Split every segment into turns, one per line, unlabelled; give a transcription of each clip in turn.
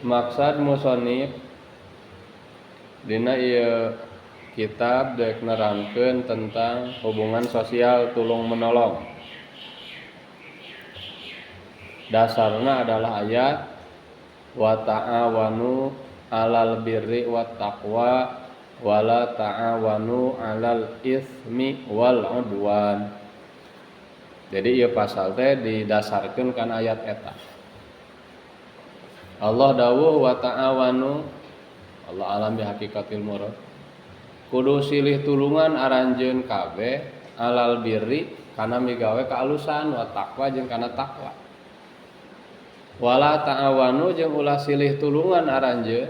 Maksad musonif dina ieu kitab dek nerangkeun tentang hubungan sosial tulung menolong. Dasarna adalah ayat wa ta'awanu 'alal birri wat taqwa wala ta'awanu 'alal itsmi wal 'udwan. Jadi ieu pasal teh didasarkeun kana ayat eta. Allah dawuh wa ta'awanu, Allah alam bi haqiqatil murad. Kudu silih tulungan aranjeun kabeh alal birri kana migawe kaalusan wa taqwa jeung kana takwa. Wala ta'awanu jeung ulah silih tulungan aranjeun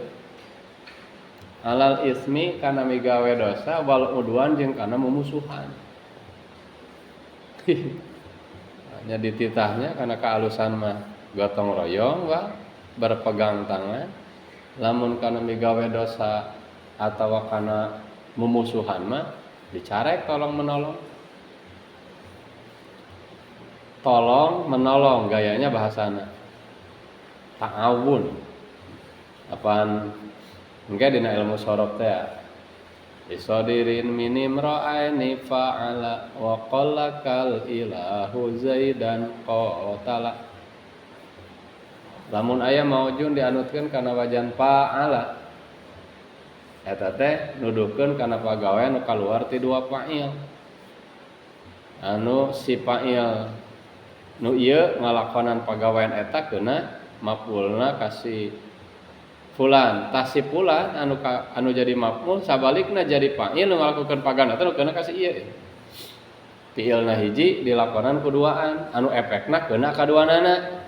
alal ismi kana migawe dosa wal udwan jeung kana mumusuhan. Nya dititahnya kana kaalusan mah gotong royong wa berpegang tangan, lamun kana migawe dosa atawa kana mumusuhan mah dicarek tolong menolong. Tolong menolong gayanya bahasana ta'awun. Apaan engke dina ilmu sorof teh isodirin minim ra'aini fa'ala wa qallakal ilahu zaidan qatala. Lamun aya maujun dianutkeun kana wajan fa'ala eta teh nuduhkeun kana pagawean nu kaluar ti dua fa'il. Anu si fa'il nu ieu ngalakonan pagawean eta keuna maf'ulna ka si fulan, tah si fulan anu jadi maf'ul sabalikna jadi fa'il nu ngalakukeun pagawean eta nu keuna ka si ieu. Fi'ilna hiji dilakonan ku duaan anu efekna keuna kaduanana.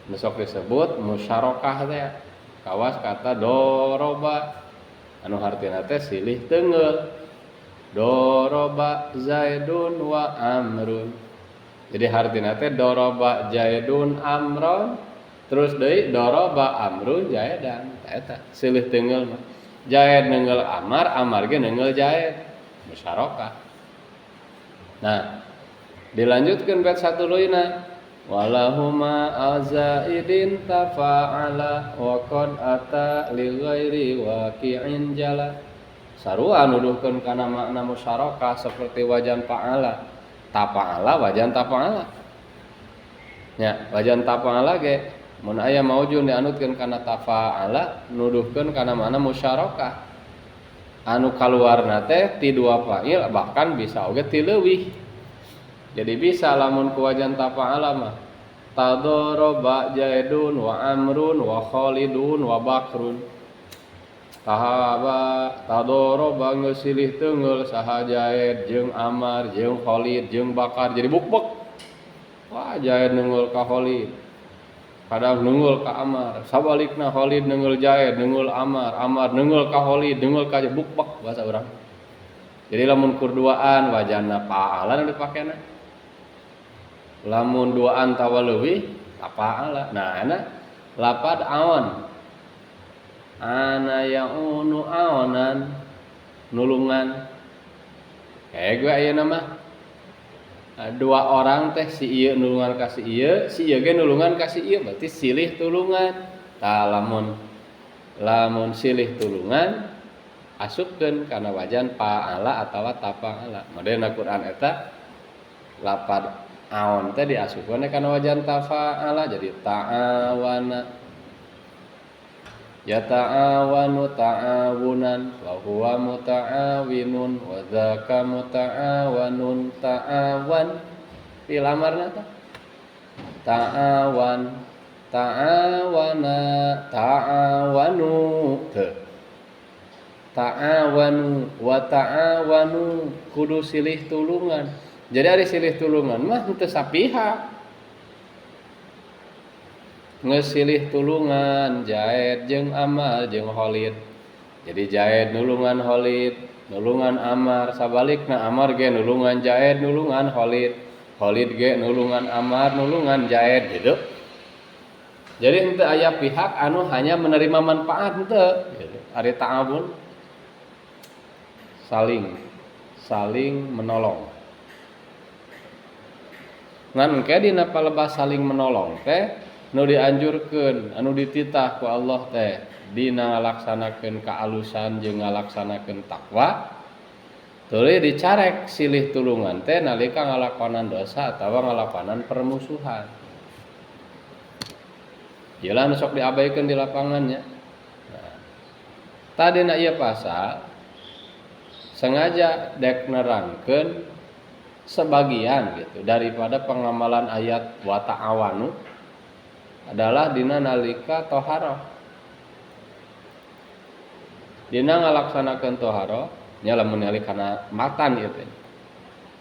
Nu sok disebut musyarakah teh kawas kata doroba anu hartina teh silih teunggeul. Doroba Zaidun wa Amrun. Jadi hartina teh doroba Zaidun Amron terus deui doroba Amrun Zaidan. Eta silih teunggeul mah. Zaid neunggeul Amar, Amar ge neunggeul Zaid. Musyarakah. Nah, dilanjutkeun bait satuluyna walahuma azaidin tafa'ala wa qad ata li ghairi waqi'in jala. Sarua nuduhkeun kana makna musyarakah seperti wajan fa'ala. Tafa'ala wajan tafa'ala. Nya, wajan tafa'ala ge mun aya maujun dianutkeun kana tafa'ala nuduhkeun kana makna musyarakah. Anu kaluarna teh ti dua fa'il bahkan bisa oge ti leuwih. Jadi bisa lamun ku wajan tafa'ala mah tadoroba Zaidun wa Amrun wa Khalidun wa Bakrun. Tahaba tadoroba geus silih teunggeul saha Zaid jeung Amar jeung Khalid jeung Bakar jadi bukbek. Wah Zaid neunggeul ka Khalid, kadang neunggeul ka Amar, sabalikna Khalid neunggeul Zaid, neunggeul Amar, Amar neunggeul ka Khalid, neunggeul ka bukbek bahasa urang. Jadi lamun kur duaan wajana fa'ala nu dipakena. Lamun duaan tawa leuwih tafa'ala. Nah, ana lapad aon. Ana yaunu aonan nulungan. Kayak gue ayeuna mah dua orang teh si ieu nulungan ka si ieu, si ieu ge nulungan ka si ieu, berarti silih tulungan. Tah lamun silih tulungan asupkeun kana wajan fa'ala atawa tafa'ala. Modena Quran eta lapad aon teh diasupkeun kana wajan tafa'ala jadi ta'awana. Ya ta'awanu ta'awunan wa huwa muta'awinun wa dzaka muta'awanun ta'awan. Fi'il amarna teh ta'awan ta'awana ta'awanu teu ta'awanu wa ta'awanu kudu silih tulungan. Jadi ari silih tulungan mah henteu sapihak. Geus silih tulungan Zaid jeung Amar jeung Khalid. Jadi Zaid nulungan Khalid, nulungan Amar, sabalikna Amar ge nulungan Zaid, nulungan Khalid. Khalid ge nulungan Amar, nulungan Zaid gitu. Jadi henteu aya pihak anu hanya menerima manfaat henteu gitu. Ari ta'awun saling menolong. Ngan engke dina palebah saling menolong teh Nu dianjurkeun anu dititah ku Allah teh dina ngalaksanakeun kaalusan jeung ngalaksanakeun takwa, tuluy dicarek silih tulungan teh nalika ngalakonan dosa atawa ngalakonan permusuhan. Ieu lah nu sok diabaikeun di lapangannya. Nah, tadina ieu pasal sengaja dek nerangkeun sebagian gitu daripada pengamalan ayat wa ta'awanu adalah dina nalika toharoh. Dina ngalaksanakeun toharoh nya lamun ningali kana matan ieu teh.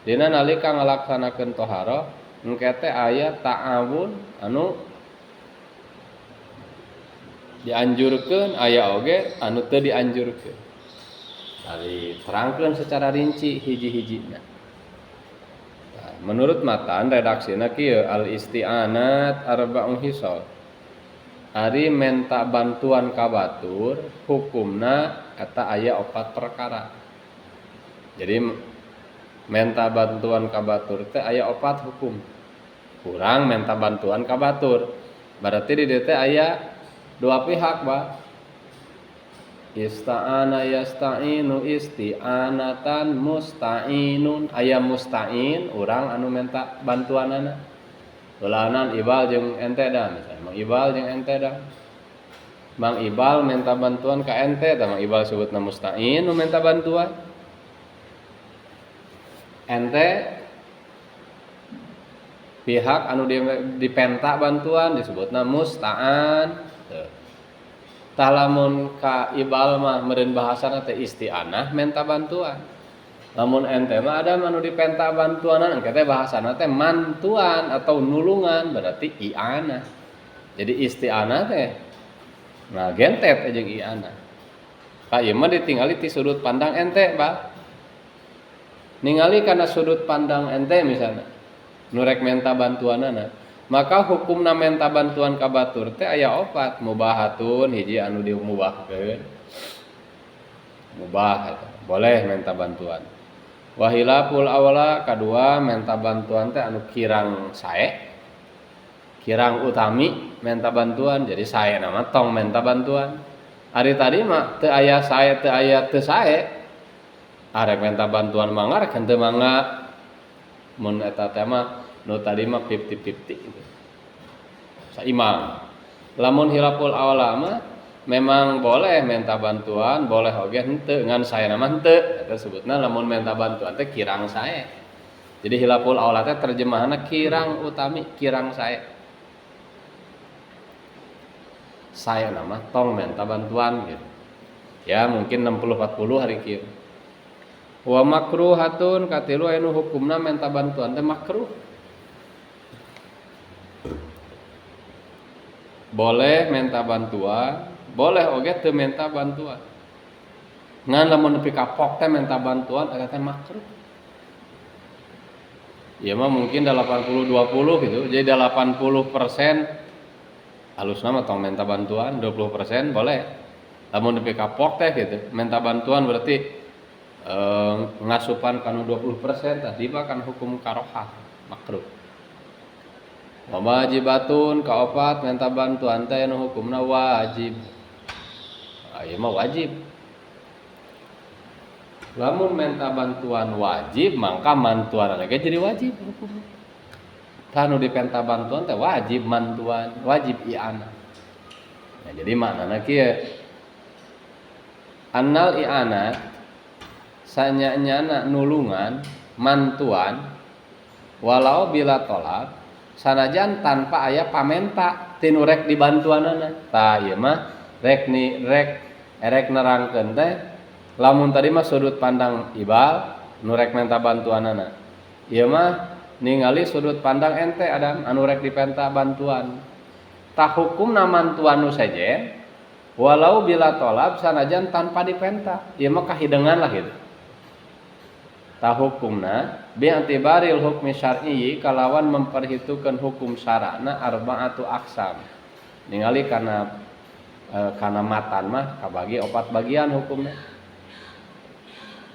Dina nalika ngalaksanakeun toharoh engke teh aya ta'awun anu dianjurkeun, aya oge anu teu dianjurkeun. Tadi terangkeun secara rinci hiji-hijina. Nah, menurut matan redaksina kieu al isti'anat arba'u hisal. Ari menta bantuan ka batur hukumna eta aya 4 perkara. Jadi menta bantuan ka batur teh aya 4 hukum. Kurang menta bantuan ka batur. Berarti di dieu teh aya 2 pihak, Pak. Ista'ana yasta'inu isti'anatan musta'inun, aya musta'in urang anu menta bantuanana. Belanan Ibal jeung ente dah misalnya, Mang Ibal jeung ente dah. Mang Ibal menta bantuan ka ente, tah Mang Ibal sebutna musta'in nu menta bantuan. Ente pihak anu dipenta bantuan disebutna musta'an. Tah lamun ka Ibal mah meureun bahasana teh isti'anah menta bantuan. Lamun ente mah ada anu dipenta bantuanan engke teh bahasana teh mantuan atau nulungan berarti i'anah. Jadi isti'anah teh nah gentet jeung i'anah. Ka ieu mah ditingali ti sudut pandang ente, Pak. Ningali kana sudut pandang ente misalnya nu rek menta bantuanana, maka hukumna menta bantuan ka batur teh aya 4, mubahatun hiji anu dimubahkeun. Mubah eta, boleh menta bantuan. Wa hilaful awla kadua menta bantuan teh anu kirang sae, kirang utami menta bantuan, jadi sae nama tong menta bantuan. Ari tadi mah teu aya sae teu aya teu sae. Arek menta bantuan mangga rek henteu mangga. Mun eta teh mah nu tadi mah 50-50 gitu. Saimang. Lamun hilaful awla mah memang boleh minta bantuan, boleh oge henteu, ngan saena mah henteu. Eta sebutna lamun minta bantuan teh kirang sae. Jadi hilaful awla teh terjemahanna kirang utami, kirang sae. Saena mah tong minta bantuan gitu. Ya mungkin 60-40 hari kieu. Wa makruhatun katilu anu hukumna minta bantuan teh makruh. Boleh minta bantuan, boleh oge teu minta bantuan. Ngan lamun nepi ka pok teh minta bantuan eta teh makruh. Ieu mah mungkin 80-20 gitu. Jadi 80% halusna mah tong minta bantuan, 20% boleh. Lamun nepi ka pok teh gitu, minta bantuan berarti ngasupan kanu 20% tadi mah kan hukum karohah makruh. Wa wajibatun kaopat minta bantuan teh anu hukumna wajib. Ah ieu mah wajib. Lamun minta bantuan wajib mangka mantuan ge jadi wajib hukumna. Tah nu dipenta bantuan teh wajib mantuan, wajib i'anah. Nah, jadi maknana kieu. Annal i'anah sanya-nyana nulungan mantuan walau bila tolak sanajan tanpa aya pamenta tinu rek dibantuanana. Tah ieu mah rek ni rek erek nerangkeun teh lamun tadi mah sudut pandang Ibal nu rek menta bantuanana. Ieu mah ningali sudut pandang ente Adam anu rek dipenta bantuan. Tah hukumna mantuan nu sejen walau bila tolab sanajan tanpa dipenta. Ieu mah kahidengan lah gitu. Tah hukumna bi'tibaril hukmi syar'i kalawan memperhitungkan hukum syara'na arba'atu aqsam. Ningali kana matan mah kabagi 4 bagian hukumna.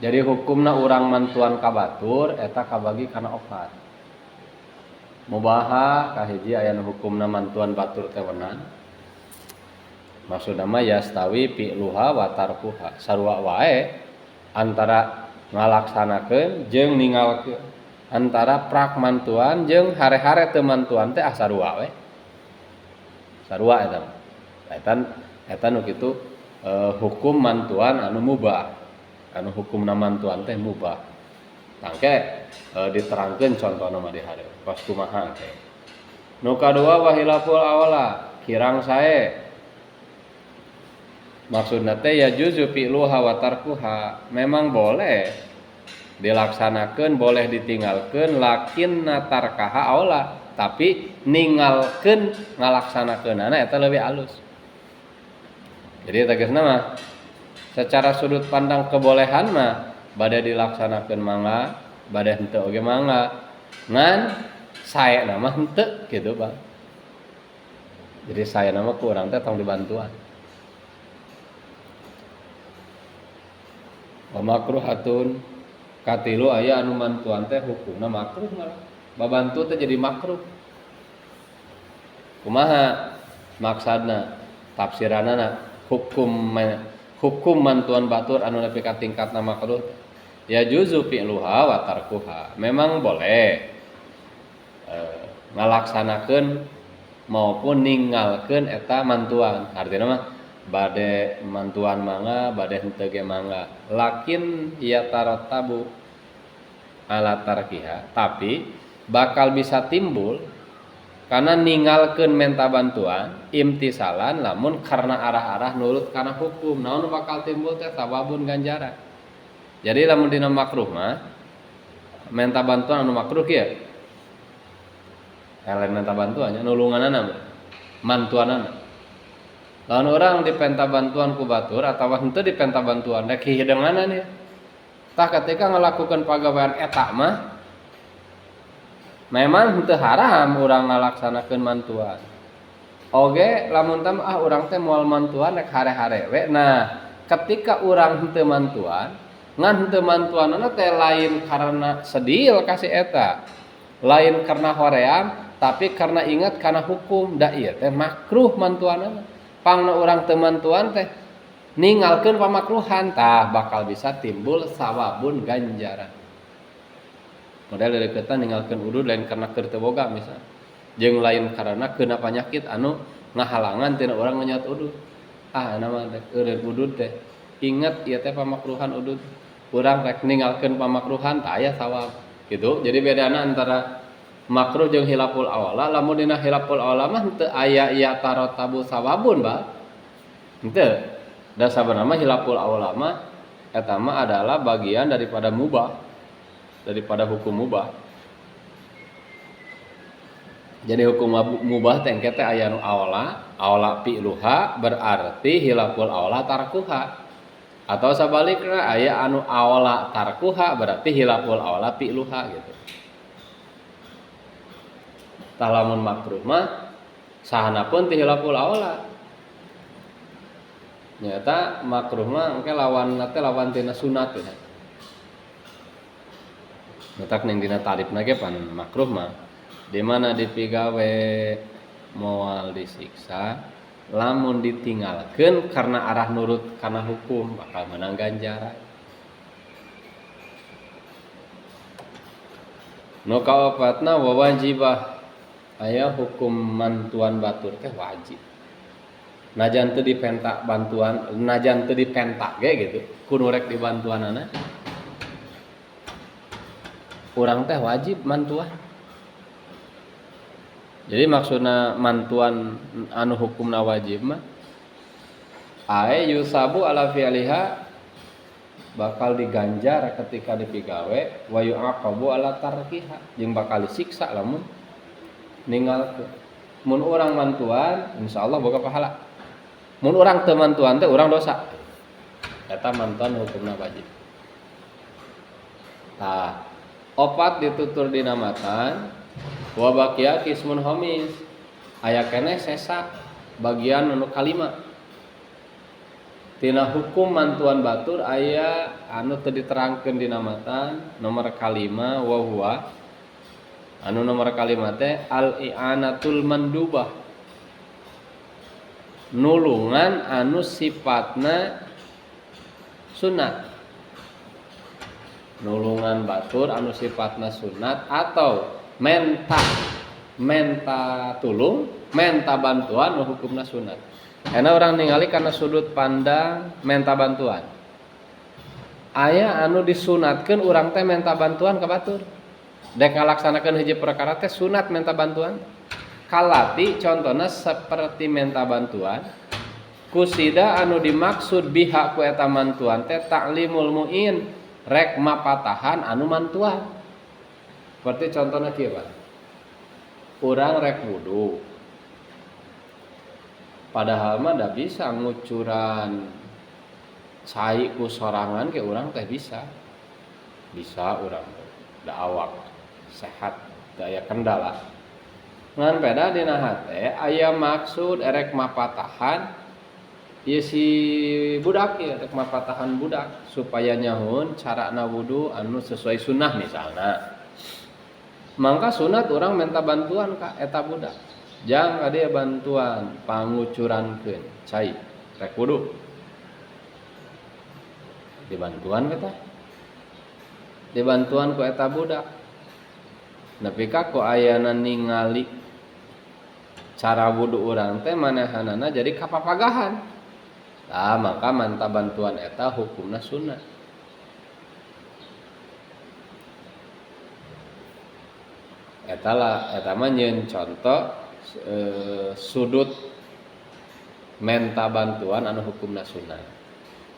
Jadi hukumna urang mantuan ka batur eta kabagi kana 4. Mubaha kahiji aya nu hukumna mantuan batur teh wenang. Maksudna mah yastawi fi'luha wa tarkuha. Sarua wae antara ngalaksanakeun jeung ninggalkeun. Antara prak mantuan jeung hare-hare teu mantuan teh ah sarua we. Sarua eta mah. Eta nu kitu hukum mantuan anu mubah. Anu hukumna mantuan teh mubah. Tangke diterangkeun contohna mah di hareup. Pas kumaha teh. Nu kadua wahilaful awala, kirang sae. Maksudna teh ya juzu fi'luha wa tarkuha. Memang boleh dilaksanakeun, boleh ditinggalkeun, lakinna tarkaha aula, tapi ninggalkeun ngalaksanakeunana eta leuwih alus. Jadi tegasna mah secara sudut pandang kebolehan mah bade dilaksanakeun mangga, bade henteu oge mangga. Ngan saena mah henteu kitu, Bang. Jadi saena mah ku urang teh tong dibantuan. Wa makruhatun katilu aya anu mantuan teh hukumna makruh malah. Babantu teh jadi makruh. Kumaha maksadna? Tafsiranana hukum mantuan batur anu nepi ka tingkatna makruh ya juzu fi'luha wa tarkuha. Memang boleh ngalaksanakeun maupun ninggalkeun eta mantuan. Artinya mah bade mantuan mangga, bade henteu ge mangga. Lakin ya tarattabu ala tarkiha, tapi bakal bisa timbul karena ninggalkeun menta bantuan imtisalan lamun karena arah-arah nurut kana hukum. Naon bakal timbul teh sawabun ganjaran. Jadi lamun dina makruh mah menta bantuan anu makruh kieu. Lain menta bantuannya nulunganana mantuanana. Lamun urang dipenta bantuan ku batur atawa henteu dipenta bantuan rek hihideunganan ieu. Tah ketika ngalakukeun pagawean eta mah memang henteu haram urang ngalaksanakeun mantuan. Oge lamun teh ah urang teh moal mantuan rek hare-hare we. Nah, ketika urang henteu mantuan, ngan henteu mantuanana teh lain karena sedil ka si eta. Lain karena hoream, tapi karena ingat karena hukum. Da ieu teh makruh mantuanana. Pangna urang teu mantuan teh ninggalkeun pamakruhan, tah bakal bisa timbul sawabun ganjaran. Model deukeutan ninggalkeun udud lain karena keur teu boga misal. Jeung lain karena keuna panyakit anu ngahalangan tina urang ngenyot udud. Ah nama rek eureun udud teh. Ingat ieu teh pamakruhan udud. Urang rek ninggalkeun pamakruhan tah aya sawab. Gitu. Jadi bedana antara makruh jeung hilaful awala, lamun dina hilaful awala mah henteu aya ya tarotabu sawabun, Bah. Henteu. Da sabenerna mah hilaful awala mah eta mah adalah bagian daripada mubah, daripada hukum mubah. Jadi hukum mubah teh engke teh aya nu awala, awala fi'luha berarti hilaful awala tarkuha. Atau sabalikna aya anu awala tarkuha berarti hilaful awala fi'luha gitu. Tah lamun makruh mah sahana pun ti hilaful awala. Nyata makruh mah engke lawan teh lawan tina sunat ya. Matak ning dina tarifna ge pan makruh mah di mana dipigawe moal disiksa lamun ditinggalkeun karena arah nurut kana hukum bakal menang ganjaran. Nu kaopatna wa wajibah aya hukum mantuan batur teh wajib. Najan teu dipenta bantuan, najan teu dipenta ge gitu, kudu rek dibantuanana. Urang teh wajib mantuan. Jadi maksudna mantuan anu hukumna wajib mah ae yusabu ala fi'liha bakal diganjar ketika dipigawe wa yu'aqabu ala tarkiha jeung bakal disiksa lamun ninggalkeun. Mun urang mantuan insyaallah boga pahala. Mun urang teu mantuan teh urang dosa. Eta mantuan hukumna wajib. Tah, opat ditutur dina matan wa baqiya qismun khamis. Aya keneh sesa bagian anu kalima. Tina hukum mantuan batur aya anu teu diterangkeun dina matan nomor kalima wa huwa Anu nomor kalima teh al-i'anatul mandubah, nulungan anu sifatna sunat. Nulungan batur anu sifatna sunat atau menta tulung, menta bantuan nu hukumna sunat. Karena orang ningali karena sudut pandang menta bantuan. Aya anu disunatkeun urang teh menta bantuan ka batur. Dek ngalaksanakeun hiji perkara teh sunat menta bantuan. Kalati contohna seperti menta bantuan kusida anu dimaksud biha ku eta mantuan teh ta'limul muin, rek mapatahan anu mantuan. Seperti contohna kieu Pak. Urang rek wudu. Padahal mah da bisa ngucuran cai ku sorangan ke urang teh bisa. Bisa urang da awak sehat, da aya kendala. Ngan beda dina hate aya maksud erek mapatahan ieu si budak ieu rek mapatahan budak supaya nyahoun carana wudu anu sesuai sunnah misalna. Mangka sunat urang minta bantuan ka eta budak. Jang ka dia bantuan pangucurankeun cai rek wudu. Dibantuan kita. Dibantuan ku eta budak. Nepi ka ku ayana ningali cara wudu urang teh manehanana jadi kapapagahan. Tah maka manta bantuan eta hukumna sunnah. Eta lah eta mah nyeun contoh sudut menta bantuan anu hukumna sunnah.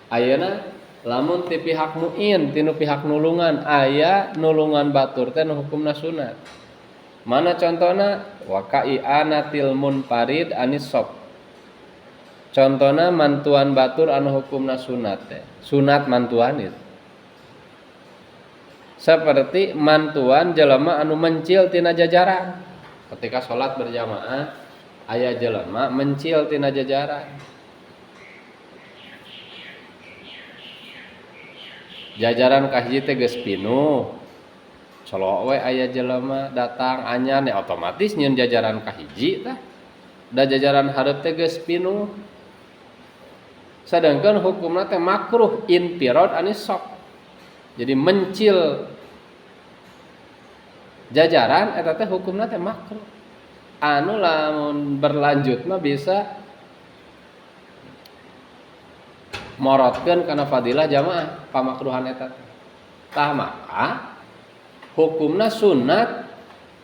Ayeuna lamun ti pihak muin tinu pihak nulungan aya nulungan batur teh nu hukumna sunat. Mana contona? Wa ka'ianatil munfarid anis sob. Contona mantuan batur anu hukumna sunat teh. Sunat mantuan itu. Seperti mantuan jelema anu mencil tina jajaran. Ketika sholat berjamaah aya jelema mencil tina jajaran. Jajaran kahiji teh geus pinuh. Colok we aya jelema datang anyar ya otomatis nyieun jajaran kahiji tah. Da jajaran hareup teh geus pinuh. Sedangkan hukumna teh makruh infirad anis sok. Jadi mencil jajaran eta teh hukumna teh makruh. Anu lamun berlanjut mah bisa morotkeun kana fadilah jamaah pamakruhan eta. Tah maka hukumna sunat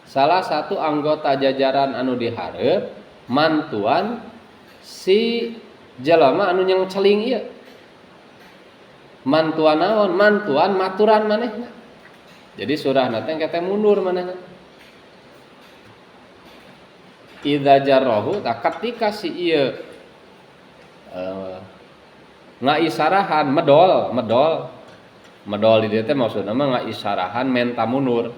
salah satu anggota jajaran anu dihareup mantuan si jelema anu nyang celing ieu. Mantuan naon? Mantuan maturan manehna. Jadi surahna teh engke teh mundur manehna. Idza jarrahu, tah ketika si ieu ngaisarahan medol di dieu teh maksudna mah ngaisarahan menta mundur.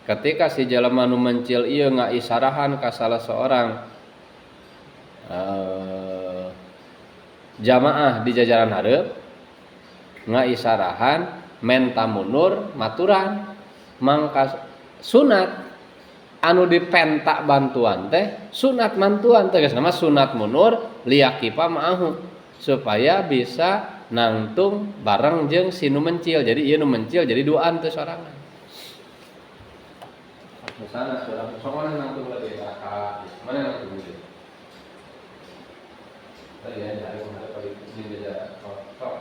Ketika si jelema nu mencil ieu ngaisarahan ka salah seorang jamaah di jajaran hareup ngaisarahan menta mundur maturan, mangka sunat anu dipentak bantuan teh sunat mantuan teh geus nama sunat mundur liyakifa ma'ahu supaya bisa nangtung bareng jeung si nu mencil. Jadi ieu nu mencil jadi duaan teh sorangan. Misalnya surah sok mana nangtung lagi rakaat, mana nangtung deui. Tadi ya jare kumaha kali jeung jajaran. Sok.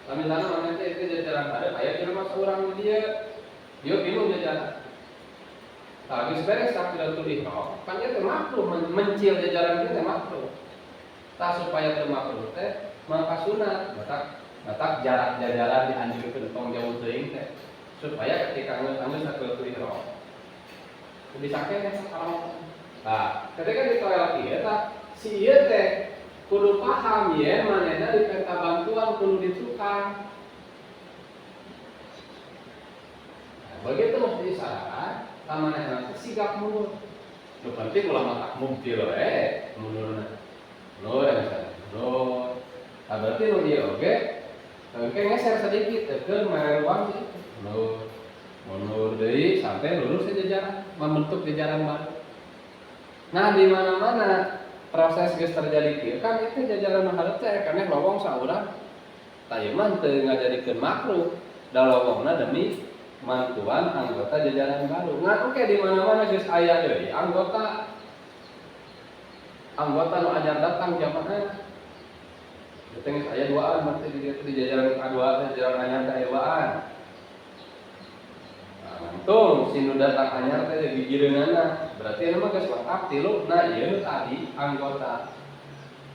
Lamun misalnya mana teh itu jajaran ada aya jelema saurang di dieu. Ieu bingung jajaran. Tah geus beres takbiratul ihram, kan ieu teh makruh mencil jajaran ieu teh makruh. Tah supaya teu makruh teh maka sunat batak jarak jajaran dianjurkeun tong jauh teuing teh supaya ketika geus takbiratul ihram bisa keneh sakalong. Nah, ketika ditoel ieu tah si ieu teh kudu paham ye manehna dipenta bantuan kudu ditukar. Nah, begitu mesti disarakan tah manehna teh sigap mundur. Nu penting ulah matak mubtil we mundurna. Mundur misalnya. Mundur. Tah berarti nu ieu oge engke ngeser sedikit keur mere ruang sih. Mundur. Mundur deui sampai sampai lurus jajaran, membentuk jajaran baru. Nah, di mana-mana proses geus terjadi kieu kan itu jajaran nu hareup teh keneh lowong saurang. Tah ieu mah teu ngajadikeun makruh, da lowongna demi mantuan anggota jajaran baru. Ngan oke di mana-mana geus aya deui anggota anggota nu anyar datang jamaah. Eta geus aya duaan berarti di jajaran kadua teh jajaran anyar teh aya duaan. Nah, untung si nu datang anyar teh gigireunana, berarti eta mah geus lengkap tilu. Nah, ieu nu tadi anggota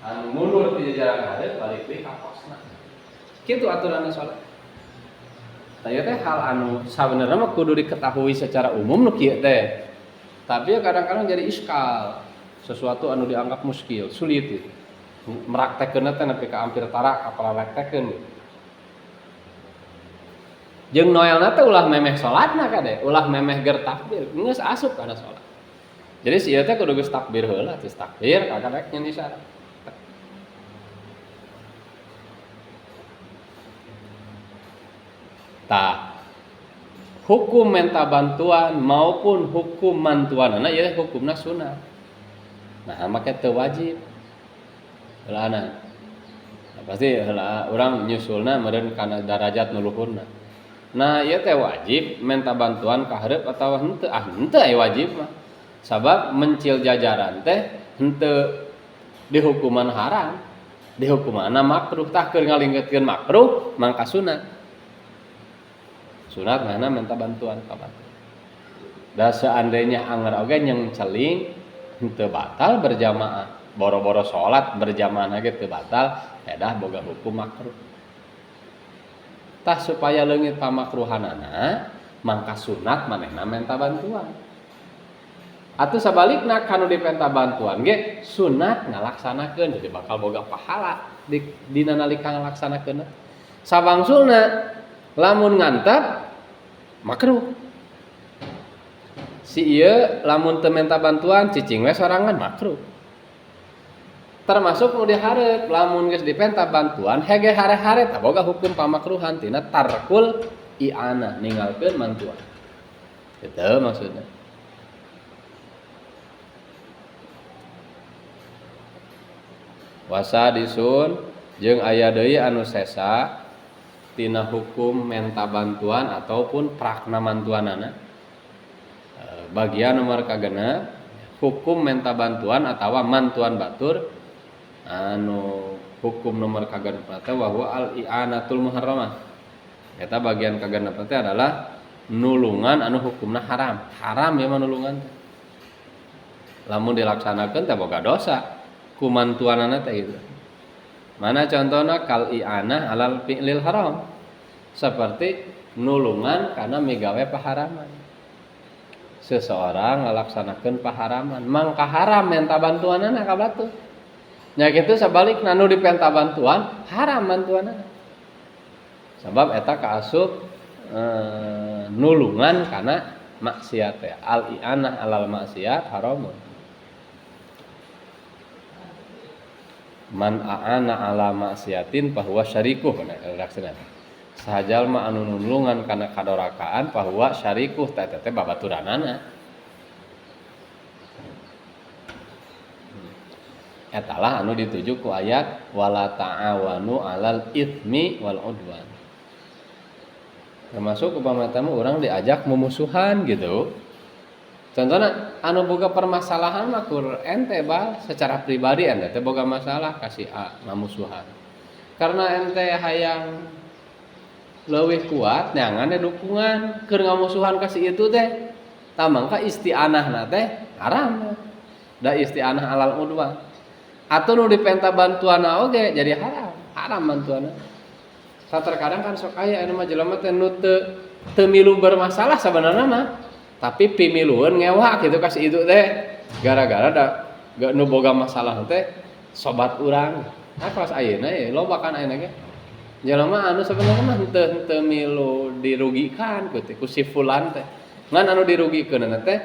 anu mundur di jajaran hareup balik deui ka posna. Kitu aturanna salat. Tah ieu teh hal anu sabenerna mah kudu diketahui secara umum nu kieu teh. Tapi kadang-kadang jadi iskal, sesuatu anu dianggap muskil, sulit gitu. Meraktekeunna teh nepi ka hampir tara kapraktekeun gitu. Jeung noelna teh ulah memeh salatna kade, ulah memeh ger takbir, geus asup kana salat. Jadi si ieu teh kudu geus takbir heula, geus takbir kakarek nyen isyarat. Tah, hukum minta bantuan maupun hukum mantuanana ieu hukumna sunat. Nah, make teu wajib. Heulana. Nah, pasti heula urang nyusulna meureun kana darajat nu luhurna. Nah, ieu teh wajib minta bantuan ka hareup atawa henteu? Ah, henteu aya wajib mah. Sabab mencil jajaran teh henteu dihukuman haram, dihukumanna makruh. Tah keur ngalingkeutkeun makruh mangka sunat. Sunat mana minta bantuan ka batur. Da seandainya anger oge nyengceling henteu batal berjamaah. Boro-boro salat berjamaah ge teu batal, edah boga hukum makruh. Tah supaya leungit pamakruhanana, mangka sunat manehna minta bantuan. Atuh sabalikna kanu dipenta bantuan ge sunat ngalaksanakeun, jadi bakal boga pahala dina nalika ngalaksanakeunna. Sabangsulna lamun ngantep makruh. Si ieu lamun teu minta bantuan cicing we sorangan makruh. Termasuk nu dihareup lamun geus dipenta bantuan hege hare-hare tah boga hukum pamakruhan tina tarkul i'anah ninggalkeun mantuan. Gitu maksudnya. Wasa disun jeung aya deui anu sesa tina hukum menta bantuan ataupun prakna mantuanana. Bagian nomor kagenep hukum menta bantuan atawa mantuan batur anu hukum nomor kagenep teh wa huwa al i'anatul muharramah. Eta bagian kagenep teh adalah nulungan anu hukumna haram. Haram ya mah nulungan teh. Lamun dilaksanakeun teh boga dosa ku mantuanana teh gitu. Mana contohna kal i'anah alal fi'lil haram. Seperti nulungan kana migawe paharaman. Seseorang ngalaksanakeun paharaman, mangka haram minta bantuanana ka batur. Nya kitu sabalikna nu dipenta bantuan haram bantuanana. Sabab eta kaasup nulungan kana maksiat teh. Al i'anah alal maksiat haramun. Man a'ana ala maksiatin fahuwa syarikuh, redaksina. Sahajalma anu nulungan kana kadorakaan fahuwa syarikuh, teh teh babaturanana. Etalah anu dituju ku ayat wala ta'awanu alal itsmi wal udwan. Termasuk upama tamu orang diajak memusuhan gitu. Contohna anu boga permasalahan mah kur ente bal secara pribadi ente teh boga masalah kasih A ngamusuhan. Karena ente hayang leuwih kuat neangan dukungan keur ngamusuhan kasih itu teh. Tah mangka isti'anahna teh haram. Da isti'anah alal udwan. Atau nu dipenta bantuan oge jadi haram, haram bantuanna. Saterkadang kan sok aya anu mah jelema teh nu teu milu bermasalah sabenerna mah, tapi pimilueun ngewa gitu kasih itu teh gara-gara da nu boga masalah teh sobat urang. Nah kelas ayeuna ye loba kan ayeuna ge. Jelema anu sabenerna mah henteu milu dirugikan ku teh ku si fulan teh. Ngan anu dirugikeunna teh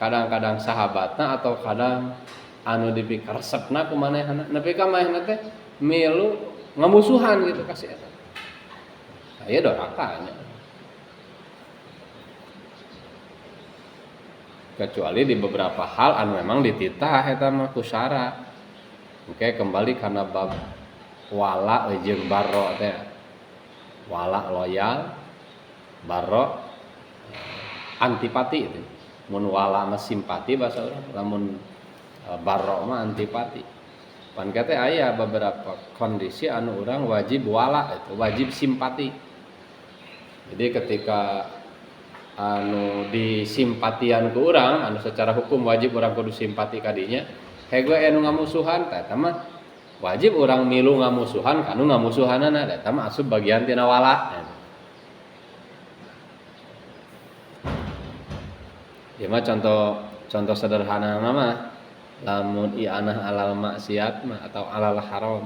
kadang-kadang sahabatna atau kadang anu dipikaresepna ku manehna nepi ka manehna teh milu ngamusuhan gitu kasih eta. Aya doraka nya. Kecuali di beberapa hal anu memang dititah eta mah ku syara. Oke, kembali karena bab wala jeung barro teh. Wala loyal, barro antipati itu. Mun wala mah simpati bahasa urang, lamun barro mah antipati. Pan teh aya beberapa kondisi anu urang wajib wala itu, wajib simpati. Jadi ketika anu disimpatian ku urang, anu secara hukum wajib urang kudu simpati kadinya, hege anu ngamusuhan tah eta mah wajib urang milu ngamusuhan kanu ngamusuhanana, eta mah asup bagian tina wala. Ieu mah contoh sederhana mah lamun i'anah alal maksiat mah atau alal haram.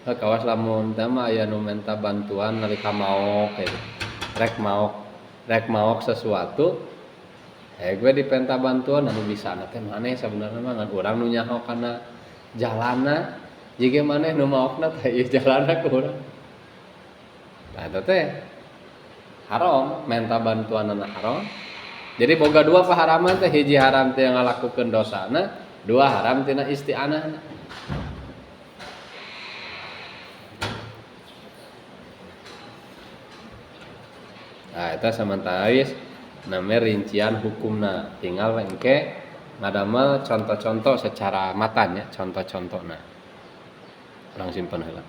Kawas lamun teh mah aya nu menta bantuan nalika maok gitu. Rek maok sesuatu, gue dipenta bantuan anu bisa na teh maneh sebenarnya mah ngan urang nu nyaho kana jalana, jiga maneh nu maokna teh ieu jalana ku urang. Tah eta teh haram, menta bantuanana haram. Jadi boga dua paharaman teh, hiji haram teh ngalakukeun dosana, dua haram tina isti'anahna. Nah, eta samantaris namanya rincian hukumna. Tinggal engke ngadamel contoh-contoh secara matan ya, contoh-contohna. Urang simpen heula.